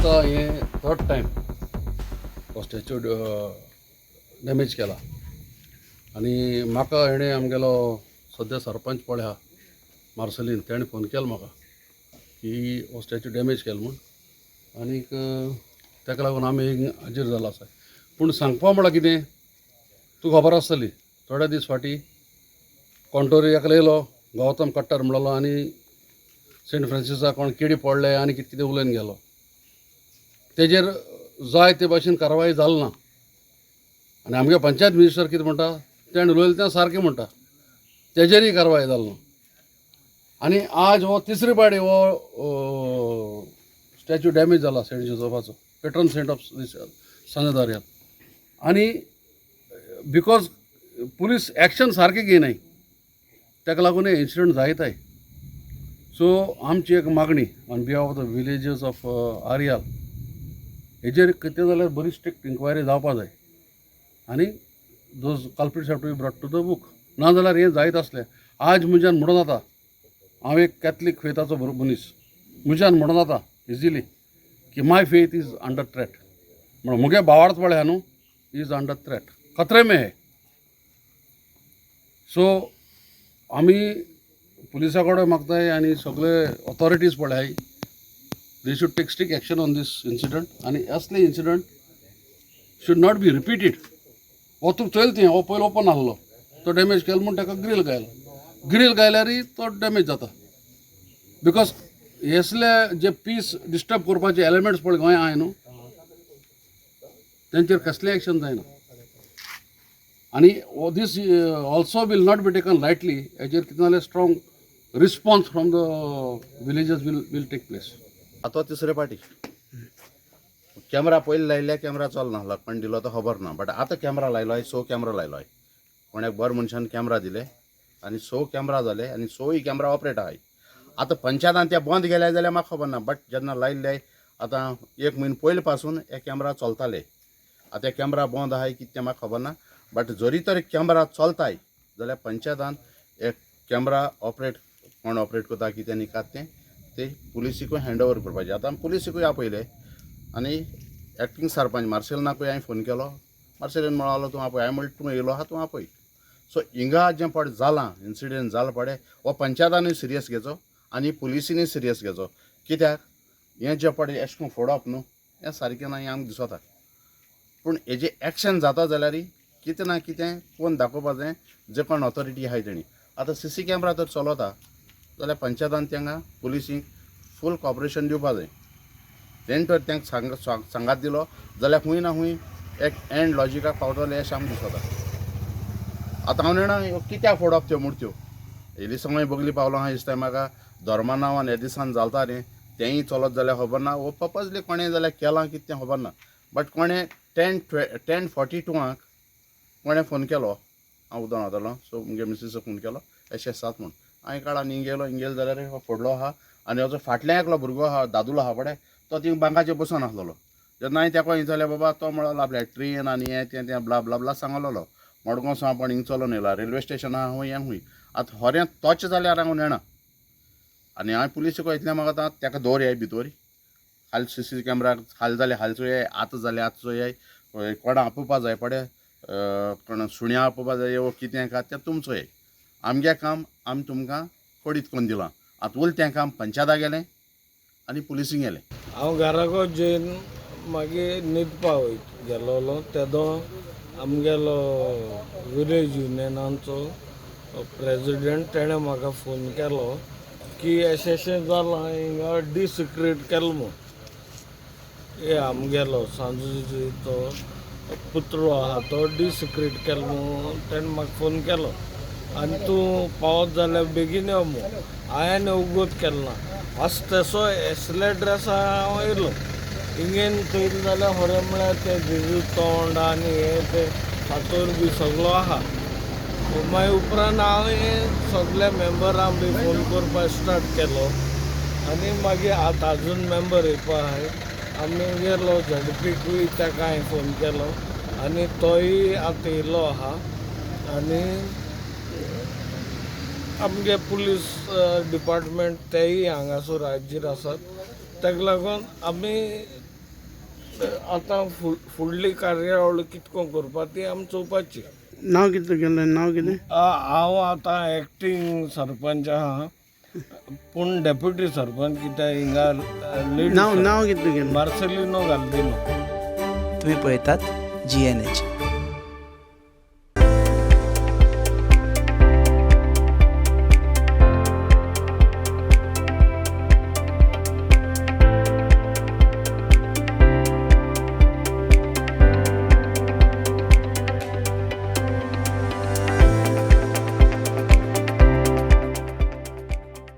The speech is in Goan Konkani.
आतां हें थर्ड टायम हो स्टॅच्यू डॅमेज केला. आनी म्हाका हेणें आमगेलो सद्या सरपंच पळय आहा मार्सेलीन, तेणें फोन केलो म्हाका की हो स्टॅच्यू डॅमेज केलो म्हूण. आनीक ताका लागून आमी हाजीर जालो आसा. पूण सांगपा म्हळ्यार कितें, तुका खबर आसतली, थोडे दीस फाटीं कोण तरी एकलो येयलो गौतम कट्टर म्हणलो आनी सेंट फ्रांसिसाक कोण किडी पडले आनी कितें कितें उलोवन गेलो. तेजेर जाय ते भाशेन कारवाय जाली ना. आनी आमगे पंचायत मिनिस्टर कितें म्हणटा, तेणें उलयलें तें सारकें म्हणटा, तेजेरय कारवाय जाली ना. आनी आज हो तिसरे पाडी हो स्टॅच्यू डॅमेज जाला सेंट जोजफाचो, पेट्रन सेंट ऑफ सांज दार्याल. आनी because police action सारकें घेयनाय, ताका लागून हे इन्सिडंट जायताय. सो आमची एक मागणी on behalf of the villagers of Areal, हेजेर कितें जाल्यार बरी स्ट्रिक्ट इन्क्वायरी जावपा जाय आनी those culprits have to be brought to the book. ना जाल्यार हें जायत आसलें. आज म्हज्यान म्हणून जाता, हांव एक कॅथलीक फेथाचो मनीस, म्हज्यान म्हणून जाता इजिली की my faith is under threat. म्हणून मुगे भावार्थ पळय न्हू is under threat, खतरे में है. सो आमी पुलिसा कडेन मागताय आनी सगळे ऑथॉरिटीज पळय, they should take strict action on this incident. आनी असले incident should not be repeated. हो तुका चोयल तुवें, हो पयलो ओपन आहलो, तो डॅमेज केलो म्हूण ताका ग्रील घायलो. ग्रील घायल्यारय तो डॅमेज जाता, because असले जे पीस डिस्टर्ब करपाचे एलिमेंट्स पळय गोंया आहाय न्हू, तेंचेर कसलें एक्शन जायना. आनी this also will not be taken lightly. हेजेर कितें जाल्यार strong response from the villagers will take place. आतां तिसरे पाटी कॅमरा पयलीं लायिल्ल्या कॅमरा चलना, कोण दिलो तो खबर ना, बट आतां कॅमरा लायलो आहे, स कॅमरा लायलो आहे. कोणाक बरे मनशान कॅमरा दिले आनी स कॅमरा जाले आनी सय कॅमरा ऑपरेट आहाय. आतां पंचायतान ते बंद केले जाल्यार म्हाका खबर ना, बट जेन्ना लायिल्ले आतां एक म्हयनो पयले पासून हे कॅमरा चलताले. आतां ते कॅमरा बंद आहाय कितें तें म्हाका खबर ना, बट जरी तर कॅमरा चलताय जाल्यार पंचायतान एक कॅमरा ऑपरेट कोण ऑपरेट करता कितें न्ही कात तें ते पुलिसीकूय हँड ओवर करपाचें. आतां आमी पुलिसीकूय आपयले आनी एक्टींग सरपंच मार्सेलिनाकूय हांवें फोन केलो. मार्सेलीन म्हणलो तूं आपय. हांवें म्हणलें तूं येयलो आहा तूं आपय. सो हिंगा जें पळय जालां इन्सिडंट जाला पळय, हो पंचायतानूय सिरियस घेचो आनी पुलिसीनूय सिरियस घेचो, कित्याक हें जें पळय एशें करून फोडप न्हू, हें सारकें ना हें आमकां दिसता. पूण हेजें एक्शन जाता जाल्यार कितें ना कितें कोण दाखोवपा जाय, जे कोण ऑथॉरिटी आहाय तेणी. आतां सीसी कॅमरा तर चलता जाल्यार पंचायतान तांकां पुलिसींक फूल कॉपरेशन दिवपा जाय. तेणें तर तांकां सांग सांगात दिलो जाल्यार खूंय ना खूंय एक एंड लॉजिकाक पावतले अशें आमकां दिसता. आतां हांव जाणा ह्यो कित्याक फोडप त्यो मुर्त्यो. एलिसांवय बगली पावलो आहा दिसता म्हाका, धर्मा नांवान ह्या दिसान जालता न्ही, तेंय चलत जाल्यार खबर ना, वो पपजली कोणें जाल्यार केलां कितें तें खबर ना. बट कोणें 10:42 कोणें फोन केलो, हांव उदक वतालो, सो मुगे मिसीसो फोन केलो एशें आसात म्हूण. हांवें काड आनी हिंग येयलो. हिंग येयलो जाल्यार हो फोडलो आहा. आनी हो जो फाटल्यान एकलो भुरगो आहा, दादूलो आहा पळय, तो थिंग बांकाचेर बसून आसलेलो. जेन्ना हांवें तेका विचारलें, बाबा, तो म्हणलो आपल्या ट्रेन आनी हें तें तें ब्ला ब्ला ब्ला सांगलेलो. मडगांव सावन पण हिंग चलोन येयला, रेल्वे स्टेशन आहा खूंय हें खूंय. आतां खरें तोच जाल्यार हांव नेणा. आनी हांवें पुलिसीक इतलें म्हाका आतां तेका दवर भितर खाल सीसी कॅमरा खाल जाल्यार खाल चोयाय, आतां जाल्यार आतां चोयाय. कोणा आपोवपा जाय पडे, कोणा सुण्या आपोवपा जाय वो कितें का तें तुम चोयाय. आमगे काम आमी तुमकां कळीत करून दिलां. आतां उरलें तें काम पंचायता गेलें आनी पुलिसींक गेलें. हांव घराको जेवन मागीर न्हिदपा वयत गेलोलो, तेदो आमगेलो विलेज युनियनाचो प्रेजिडेंट तेणें म्हाका फोन केलो की अशें अशें जालां हिंगा, डिसिक्रेट केलो म्हूण. हे आमगेलो सांजूचो पुतळो आहा तो डिसिक्रेट केलो म्हूण तेणें म्हाका फोन केलो आनी तूं पावत जाल्यार बेगीन यो म्हूण. हांवें उगोत केलो ना, आस तसो एसले ड्रेसा हांव येयलो. हिंगेन चोयलें जाल्यार खरें म्हळ्यार तें जेजू तोंड आनी हें तें फातोर बी सगलो आहा. मागीर उपरांत हांवें सगल्या मेंबरांक बी फोन करपाक स्टार्ट केलो आनी मागीर आतां आजून मेंबर येवपा आहाय. आमी गेलो झडपीकूय ताका हांवें फोन केलो आनी तोय आतां येयलो आहा. आनी आमगे पुलीस डिपार्टमेंट तेय हांगासर हाजीर आसात. ताका लागून आमी आतां फुडली कार्यावळ कितको करपा ती आमी चोवपाची. नांव कितें तुगेलें? नांव कितें? हांव आतां एक्टींग सरपंच आहा, पूण डेप्युटी सरपंच कित्याक हिंगा नांव लेडीज. नांव कितें तुगेलें? मार्सेलिनो गाल्दिनो. तुम्ही पळयतात जी एन एच.